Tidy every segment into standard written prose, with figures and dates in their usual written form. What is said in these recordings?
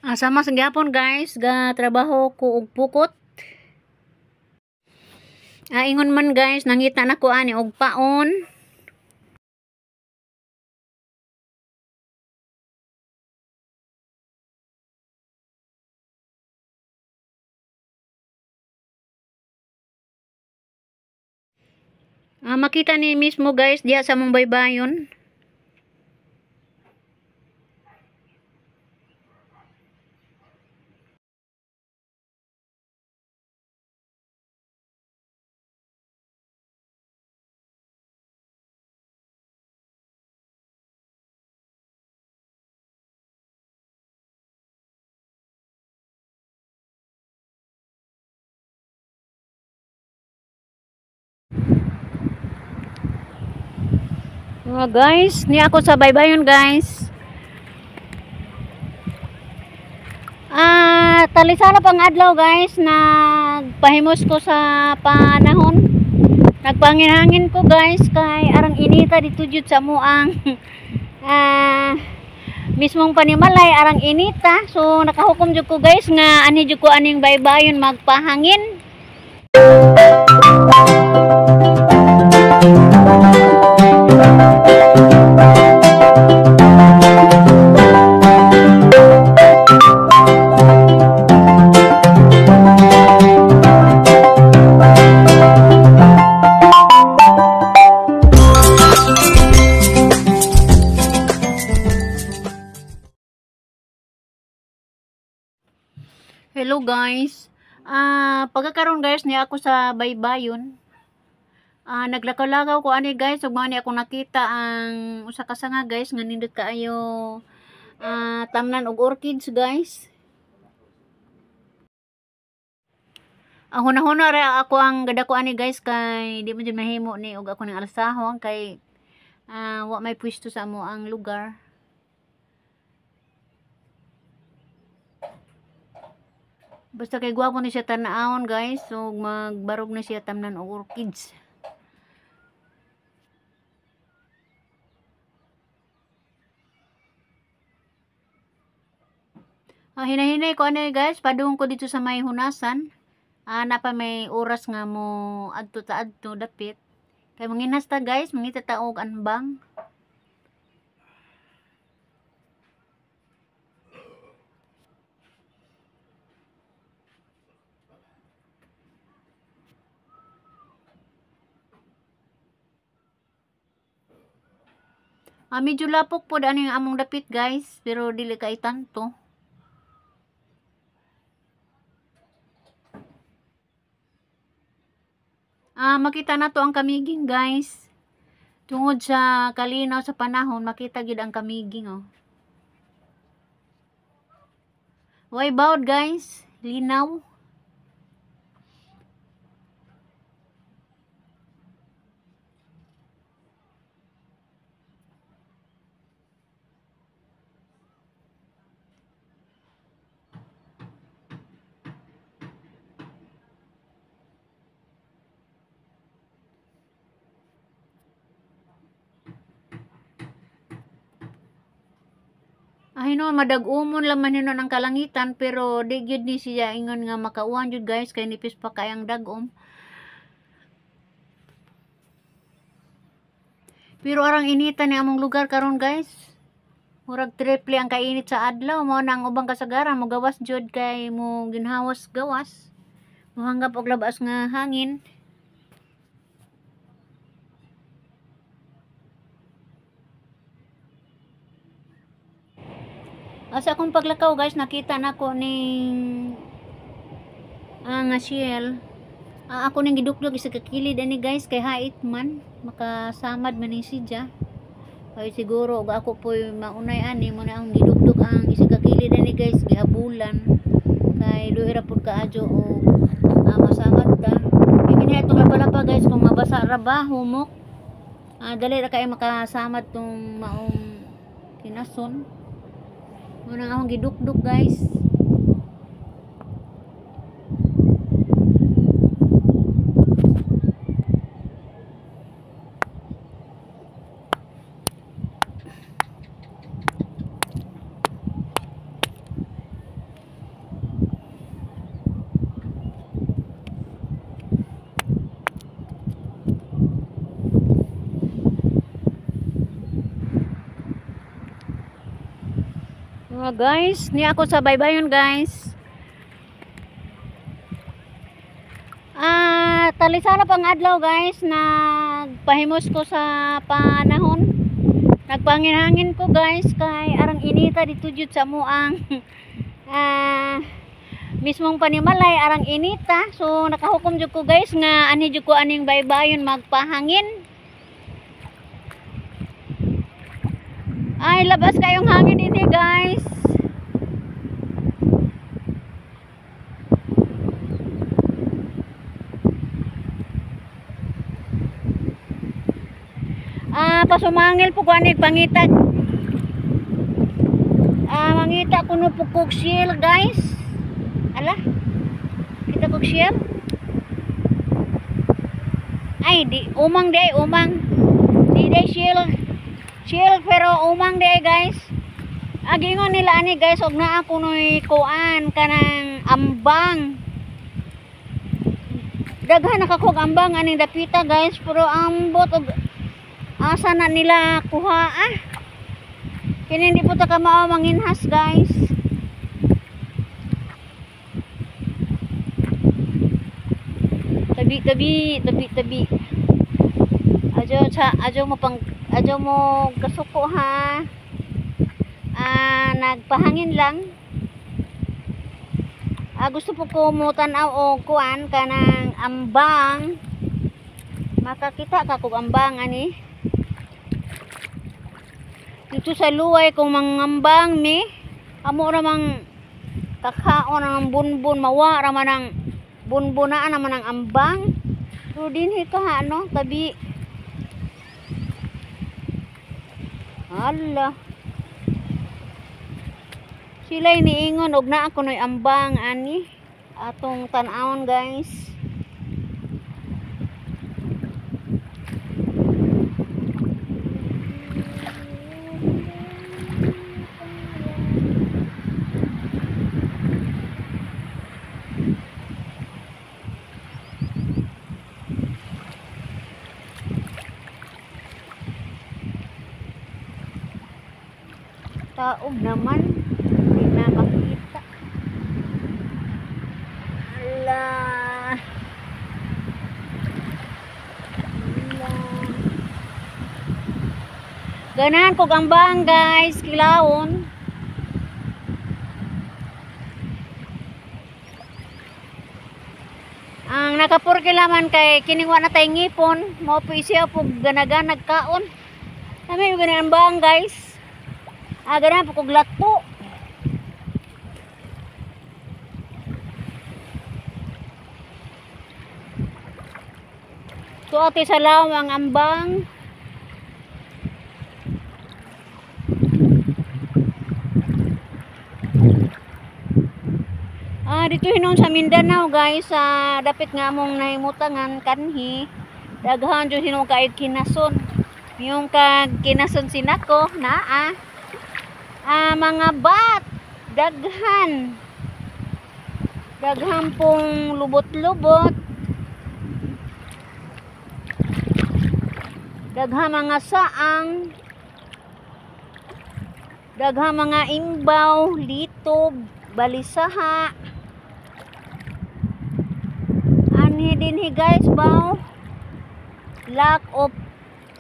Sama sa gihapon guys, ga trabaho ko og pukot. Ingon man guys, nangita na ko ani og paon. Makita ni mismo guys diha sa mong baybayon. Mga guys, ni ako sa baybayon guys. Talisala pang adlaw guys, nagpahimos ko sa panahon. Nagpangin-hangin ko guys kay arang inita dito jud sa muang mismong panimalay arang inita. So nakahukom jud ko guys nga ani jud ko aning baybayon magpahangin. Hello guys. Pagkakaroon guys niya ako sa baybayon. Naglakaw-lakaw ko ani guys ug mao ni ako nakita ang usa ka sanga guys nga nindot kaayo tamnan og orchids guys. Ang hunahuna ra ako ang gadako ani guys kay di man jud mahimo ni og ako ning alsahon kay wa may pwesto sa amo ang lugar. Basta kay gwapo ni siya tan-awon guys, so magbarog na siya tamnan og orchids. Hinahinay ko ani guys, padung ko dito sa may hunasan. Napa may oras nga mo adto ta adto dapit. Kay manginhas ta guys, mangita ta og anbang. Medyo lapok po daan yung among dapit guys, pero dili kay tanto. Makita na to ang kamiging guys. Tungod sa kalinaw sa panahon, makita gid ang kamiging oh. Way bawd guys, linaw. Hinuon madag-umon laman hinuon ang kalangitan pero di gyud ni siya ingon nga makauwan jud guys kay nipis pa kay ang dag-om. Pero arang inita ni among lugar karon guys. Murag triple ang kainit sa adlaw, mao na ang ubang kasagaran mogawas jud kay mo ginhawas gawas. Mohanggap og labas nga hangin. Sa akong paglakaw guys, nakita na ko ning nga shell. Ako ning gidukdog isa ka kilid ani guys kay hait man, makasamad man ni siya. Ay siguro og ako poy maunay ani mo na akong gidukdog ang isa ka kilid ani guys, gihabulan. Kay luhi ra pud kaadyo og masamad ta. Kay kini atong lapalapa guys, kung mabasa ra ba humok. Dali ra kay makasamad tong maong kinason. Muna akong gidukduk guys. Mga guys, ni ako sa baybayon, guys. Ah, talisana pang adlaw, guys, nagpahimos ko sa panahon. Nagpangin-hangin ko, guys, kay arang inita dito jud sa muang mismong panimalay, arang inita. So nakahukom jud ko, guys, nga ani jud ko aning baybayon magpahangin. Ay, labas kayong hangin dinhi, guys. Ah, pasumangil po ko ani pangitag. Ah, mangita kuno po kog shell, guys. Ala. Kita kog shell. Ay, di umang di umang. Di di shell. Shell pero umang di, guys. Agingon nila ani, guys, og naa kunoy kuan kanang ambang. Daghan nakakog ambang aning dapita, guys, pero ambot og asa na nila kuha ah. Kini hindi po ta ka mao manginhas, guys. Tabi tabi tabi tabi. Ajo sa ajo mo pang ajo mo kasuko ha. Ah, nagpahangin lang. Ah, gusto po ko mo tan-aw og kuan kanang ambang. Makakita ka kog ambang ani. Dito sa luway kung mangambang mi, amo ra mang kakaon ang bunbun, mawa ra man ang bunbunaan naman ang ambang. Pero dinhi ka ha, no, tabi. Hala. Sila'y niingon og naa kunoy ambang ani atong tan-awon, guys. Taob naman, hindi na makita. Ala. Ala. Ganahan ko gambang, guys, kilawon. Ang nakapurki laman kay kining wa na tay ngipon, mao po siya po ganaganag kaon. Kami ganahan bang, guys. Ah, ganahan po kog lato. So ate sa lawang ambang. Ah, dito hinon sa Mindanao, guys, sa dapit nga among nahimutangan kanhi. Daghan jud hinon kaayog kinason. Yung kag kinason sinako naa. Ah, mga bat daghan. Daghan pong lubot-lubot. Daghan mga saang. Daghan mga imbaw, litob, balisaha. Anhi dinhi, guys, baw. Lack of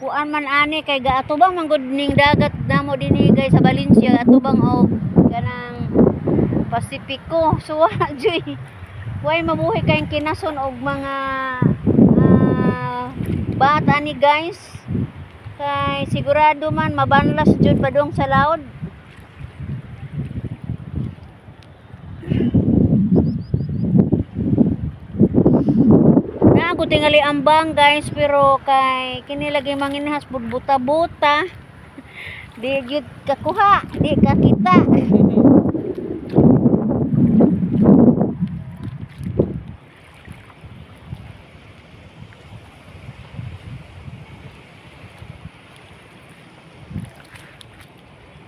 kuan man ani kay gaatubang man gud ning dagat namo dinhi, guys, sa Valencia, atubang og kanang Pasipiko. So wala joy. Way mabuhi kayong kinason og mga bata ni, guys. Kay sigurado man mabanlas jud padung sa laod. Naa ko tingali ambang, guys, pero kay kini lagi manginhas pud buta-buta. Di gyud kakuha, di kakita.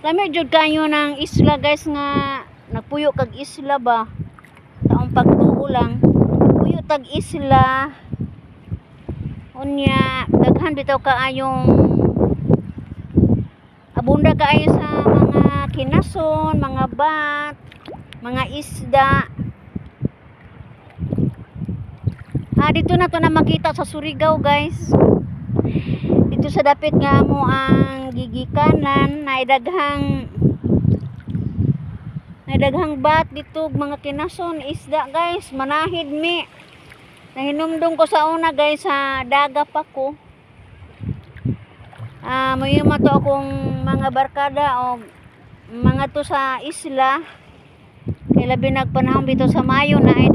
Lami jud kayo ng isla, guys, nga nagpuyo kag isla ba. Taong pagtuo lang. Puyo tag isla. Unya daghan bitaw kaayong abunda kaayo sa mga kinason, mga bat, mga isda. Dito na to na makita sa Surigao, guys. Dito sa dapit nga mo ang gigikanan, naay daghang bat dito, mga kinason, isda, guys, manahid mi. Nahinumdum ko sa una, guys, sa daga pa ko. Moyuma to akong mga barkada o mga to sa isla. Kay labi nagpanahon bitaw sa Mayo, naay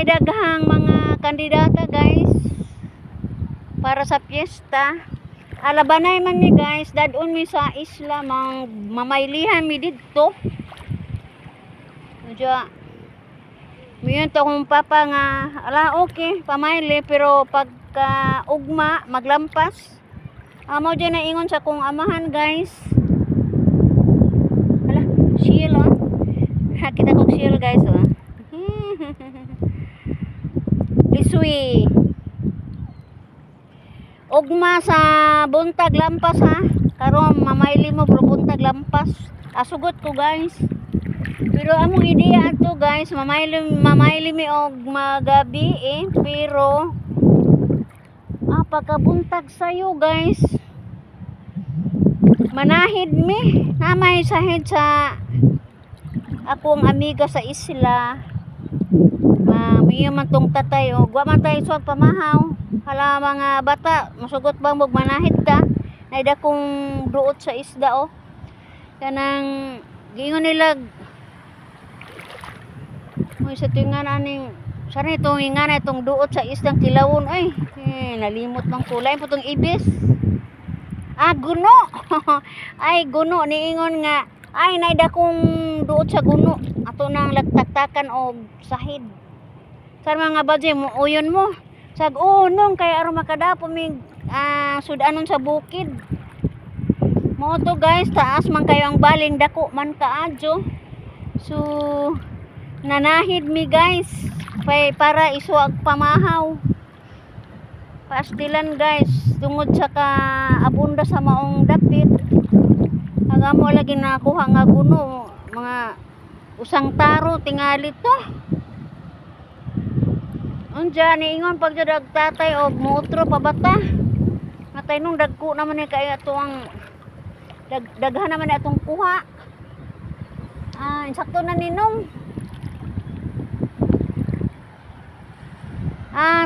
daghang mga kandidata, guys, para sa piyesta. Alabanay man mi, guys, dadon mi sa isla, mang mamaylihan mi didto. Medyo Miyon to akong papa nga ala, okay pamayli, pero pagka ugma maglampas. Amo dyan na ingon sa kong amahan, guys. Hala, shield oh. Kita kong shield, guys, oh. Liswi. Ugma sa buntag lampas ha. Karon mamayli mo pero buntag lampas. Asugot ko, guys. Pero among ideya ato, guys, mamayli mamayli mi og magabi eh, pero pagkabuntag sayo, guys. Manahid mi. Namay sahid sa akong amiga sa isla. Miyo man tong tatay og wa man tay suwag pamahaw. Hala mga bata, musugot bang mog manahid ta? Naida kong duot sa isda oh. Kanang giingon nila. Uy, sa tuwing aning sana itong ingana itong duot sa isdang kilawon ay eh, nalimot mang kulay po itong ibis. Guno. Ay, guno niingon nga ay naida kong duot sa guno ato nang lagtaktakan og sahid sa mga badye mo uyon mo sag unong kay aron makadapo mi sudanon sa bukid mo to, guys. Taas man kayo ang baling, dako man kaadyo, so nanahid mi, guys, para isuag pamahaw, pastilan, guys, tungod sa ka abunda sa maong dapit. Ang amo lagi nakuha nga guno, mga usang taro tingali to. Unja niingon pag jud og tatay og mootro pa bata matay nung dagko naman ni kay ato ang daghan naman ni atong kuha. Insakto na ninong.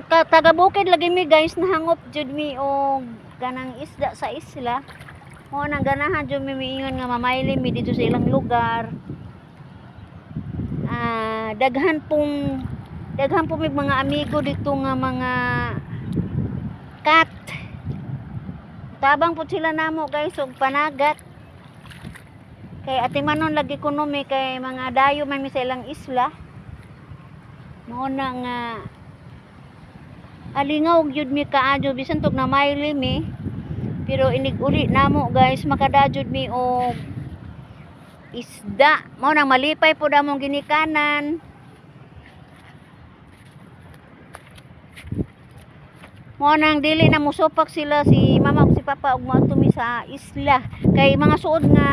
Taga bukid lagi mi, guys, nahangop jud mi og kanang isda sa isla. Mo nang ganahan jud mi miingon nga mamayli mi dito sa ilang lugar. Daghan po mi mga amigo dito nga mga cat. Tabang po sila namo, guys, og panagat. Kay ate manon lagi kuno mi kay mga dayo man mi sa ilang isla. Mao na nga alingaw gyud mi kaadyo bisan tog namayli mi, pero inig uli namo, guys, makadajud mi og isda. Mao nang malipay pod among ginikanan. Mao nang dili na musupak sila si mama ug si papa og moadto mi sa isla kay mga suod nga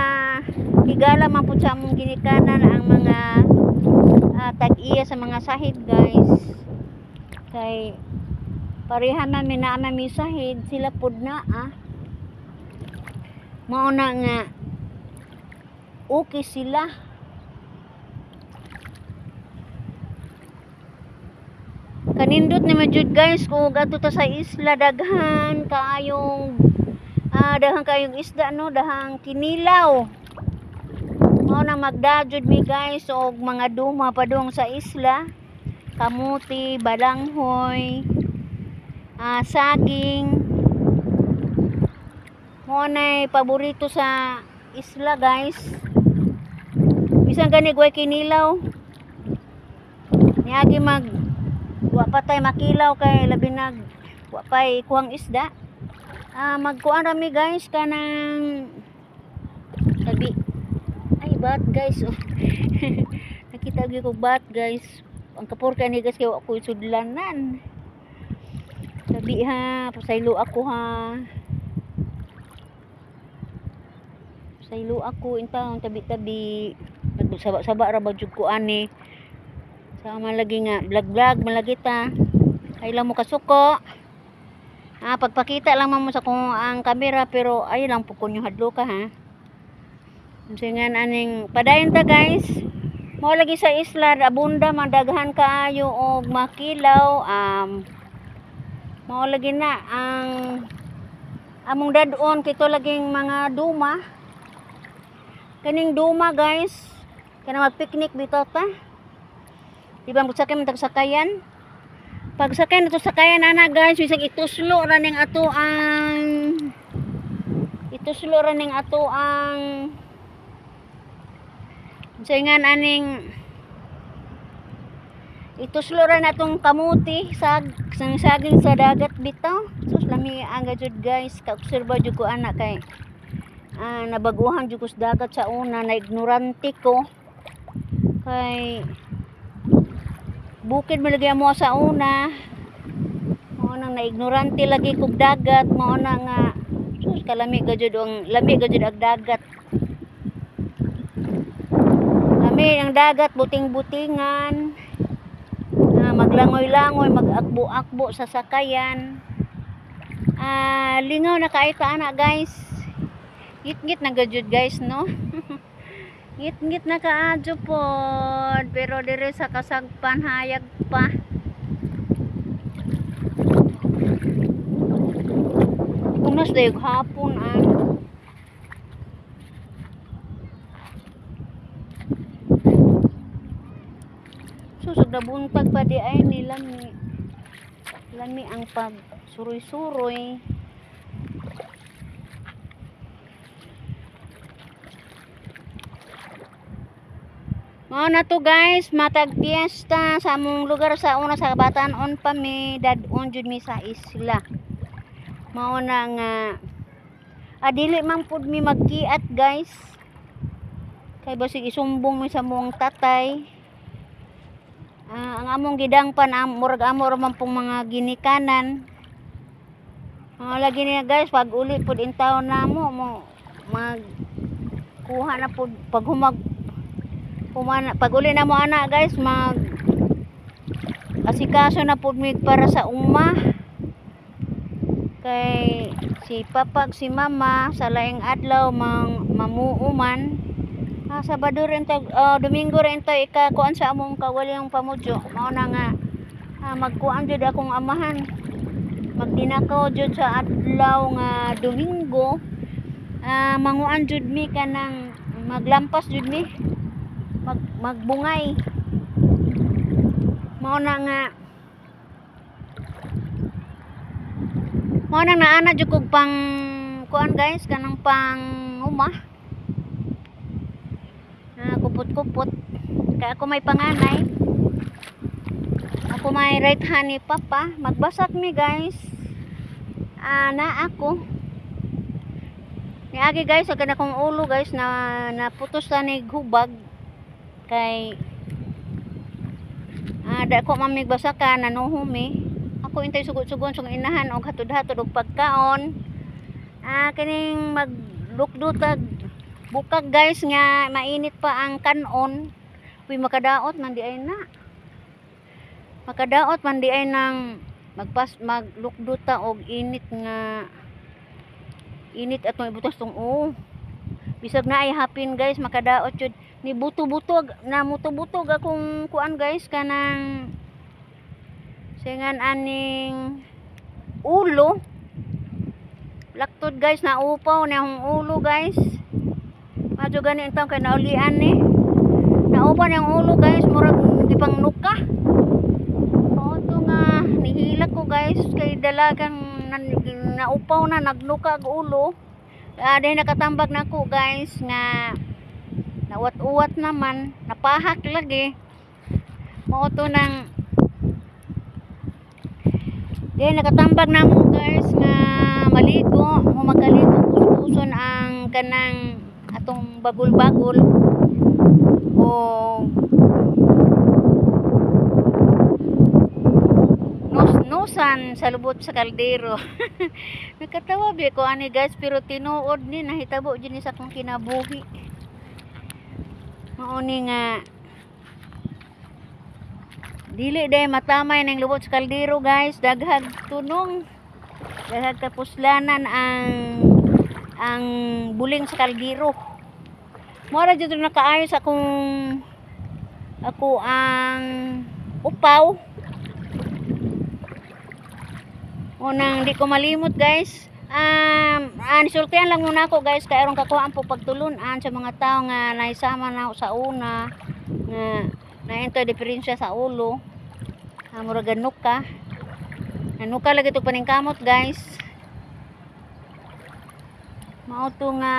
higala man pud sa among ginikanan ang mga tag-iya sa mga sahid, guys, kay pareha man mi, naa man mi sahid, sila pud naa. Mao na nga okay sila. Kanindot ni jud, guys, kung adto ta sa isla, daghan kaayong isda no, dahang kinilaw. Mao na magdajud mi, guys, og mga duma padung sa isla, kamuti, balanghoy, saging. Mao nay paborito sa isla, guys. Bisan gani way kinilaw, niagi mag wa pa tay makilaw kay labi nag wa pay kuhang isda. Magkuan ra mi, guys, kanang tabi. Ay, bat, guys, oh. Nakita gyud ko bat, guys. Ang kapor kay ni, guys, kay wa ko sudlanan. Tabi ha, pasaylo ako ha. Saylo ako intawon tabi-tabi. Saba-saba ra ba jud ko ani. Sama lagi nga vlog-vlog man lagi ta. Ay lang mo kasuko. Ah, pagpakita lang man mo sa kung ang kamera pero ay lang po kunyo hadlo ka ha. Unsa aning padayon ta guys. Mao lagi sa isla abunda man daghan kaayo og makilaw, mao lagi na ang among dad-on kito laging mga duma. Kaning duma guys, kana mag-picnic bitaw ta. Di ba magsakay man tag sakayan? Pagsakay nato sakayan ana guys, bisag ituslo ra ning ato ang ituslo ra ning ato ang unsa nga aning ituslo ra natong kamuti sag sang saging sa dagat bitaw. Sus, lami ang jud guys, kaobserba jud ko ana kay nabaguhan jud ko sa dagat sa una na ignorante ko kay bukid man lagi amo sa una, mao nang naignorante lagi kog dagat, mao na nga sus kalami ga jud ang lami ga jud ang dagat. Lami ang dagat, buting-butingan, maglangoy-langoy, mag-akbo-akbo sa sakayan. Lingaw na kaayo ta ana guys. Ngit-ngit na gajud guys no. Ngit-ngit na kaadyo pod, pero dire sa kasagpan hayag pa. Punas dayog hapon ah. Susog na buntag pa di ay ni lami. Lami ang pag suroy-suroy. Mao na to guys, matag piyesta sa among lugar sa una sa Batan-on pa mi, dad-on jud mi sa isla. Mao na nga dili man pud mi magkiat guys. Kay basig isumbong mi sa among tatay. Ang among gidangpan murag amo ra man pong mga ginikanan. Lagi niya guys, pag uli pud in town na mo, mo mag kuha na pud pag humag humana, pag uli na mo ana guys, mag asikaso na pud mi para sa uma. Kay si papa si mama sa laing adlaw mang mamuuman. Sabado rin to, Domingo rin to ikakuan sa among kawaliyang pamudyo. Mao na nga magkuan jud akong amahan. Magdinakaw jud sa adlaw nga Domingo. Manguan jud mi kanang maglampas jud mi. Magbungay. Mao na nga mao na naana jud kog pang kuan guys, kanang pang uma. Kupot-kupot. Kaya ako may panganay. Ako may right hand ni papa. Magbasak mi guys. Na ako. Niagi guys, sa kanakong ulo guys na naputos na ni hubag. Kay da ko mamig basakan nanuhumi. Ako intay sugod-sugon sug inahan og hatod-hatod og pagkaon. Kining maglukdutag bukag guys nga mainit pa ang kanon. Uy, makadaot man di ay na. Makadaot man di ay nang magpas maglukduta og init nga init at may butas tong oo. Bisag na ay hapin guys, makadaot jud ni buto-buto na muto-butog akong kuan guys kanang singan aning ulo. Laktod guys, naupaw na akong ulo guys. Madyo gani ang taon kay naulian ni. Naupaw na ang ulo guys, murag gipang nuka. Oo to nga nihilak ko guys kay dalagang naupaw na nagnuka ang ulo. Dahil nakatambag na ko guys nga nauwat-uwat naman, napahak lagi. Mao to nang dahil nakatambag na mo guys nga maligo, mo magkaligo kuskuson ang kanang atong bagul-bagul o nos-nos. Kapusan sa lubot sa kaldero. Nakatawa bi ko ani guys, pero tinuod ni nahitabo jud ni sa akong kinabuhi. Mao ni nga dili day matamay ning lubot sa kaldero guys, daghag tunong, daghag kapuslanan ang buling sa kaldero. Mao ra jud nakaayo sa akong ako ang upaw. Unang di ko malimot guys. Nisultihan lang muna ako guys kay aron kakuhaan po pagtulunan sa mga tao nga naisama na sa una nga naintoy diferensya sa ulo. Murag nuka. Nanuka lagi to paningkamot guys. Mao to nga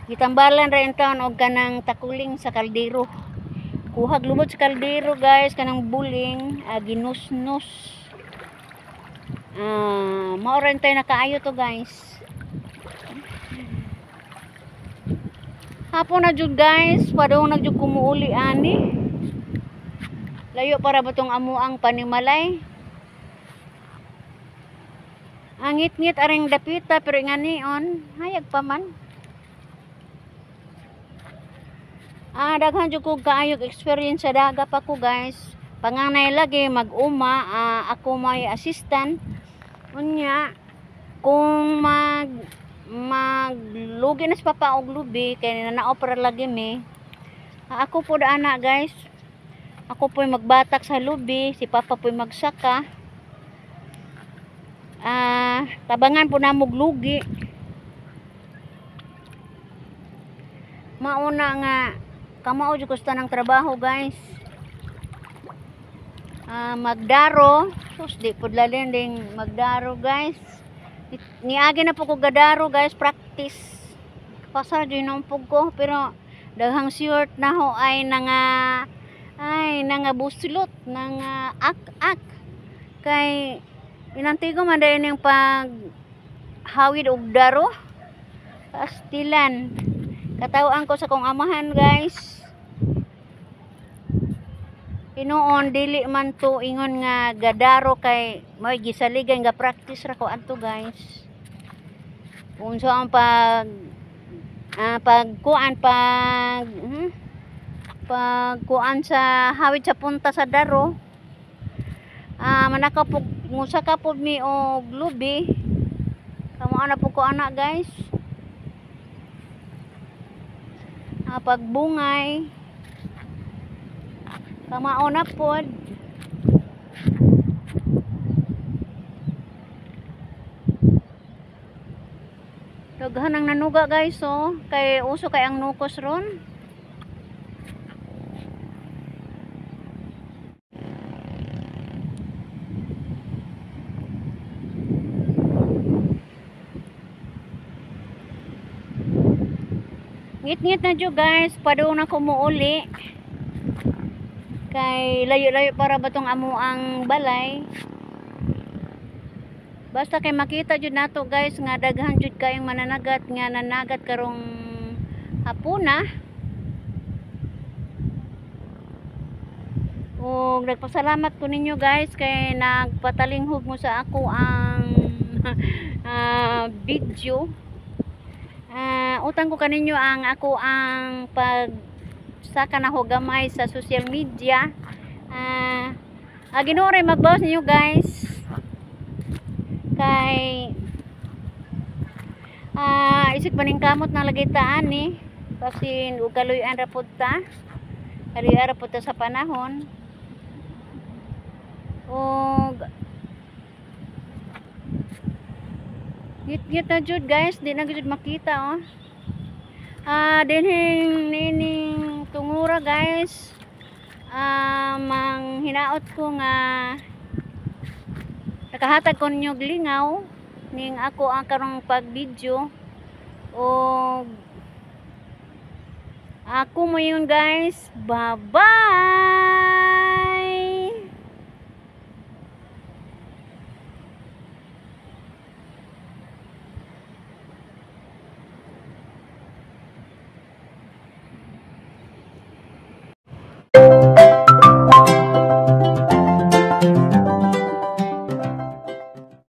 gitambalan ra in town og kanang takuling sa kaldero. Kuhag lubot sa kaldero guys, kanang buling, ginusnos. Mao ra tayo nakaayo to guys. Hapon na jud guys, padung na jud kumuuli ani. Layo para ba tong amuang panimalay? Angit-ngit aring dapita pero nganion, hayag pa man. Daghan jud ko kaayog experience sa daga pa ko guys. Panganay lagi mag-uma, ako may assistant. Unya kung maglugi na sa papa og lubi kay nanaopera lagi mi. Ako po ana guys. Ako po'y magbatak sa lubi, si papa po'y magsaka. Tabangan po namog lugi. Mauna nga kamao jud ko sa tanang trabaho guys. Magdaro, sus di pud lalin ding magdaro guys. Niagi na po ko gadaro guys, practice. Pasar jud nampog ko pero daghang short na ho ay nanga buslot, nanga ak-ak. Kay inantigo man dayon yung pag hawid og daro. Pastilan. Katawaan ko sa kong amahan guys. Hinuon dili man to ingon nga gadaro kay may gisaligan ga practice ra ko adto guys. Unsa ang pag pagkuan pag pagkuan sa hawid sa punta sa daro. Manaka po musaka po mi og lubi. Kamo ana po ko ana guys. Pagbungay kamao na pod. Daghan ang nanuga guys oh, kay uso kay ang nukos ron. Ngit-ngit na jud guys, padung na kumuuli. Kay layo-layo para ba tong amo ang balay. Basta kay makita jud nato guys nga daghan jud kayong mananagat nga nanagat karong hapuna. Og nagpasalamat ko ninyo guys kay nagpatalinghog mo sa ako ang video. Utang ko kaninyo ang ako ang pag saka na ho gamay sa social media. Ginoo ray magbawas ninyo guys. Kay isig paningkamot na lagi ta ani kasi ug kaluy-an ra pud ta. Kaluy-an ra pud ta sa panahon. Og ngit-ngit na jud guys, di na jud makita oh. Dinhing nining tungura guys. Mang hinaot ko nga nakahatag ko ninyo lingaw ning ako ang karong pag-video. Og ako mo yun guys. Bye-bye.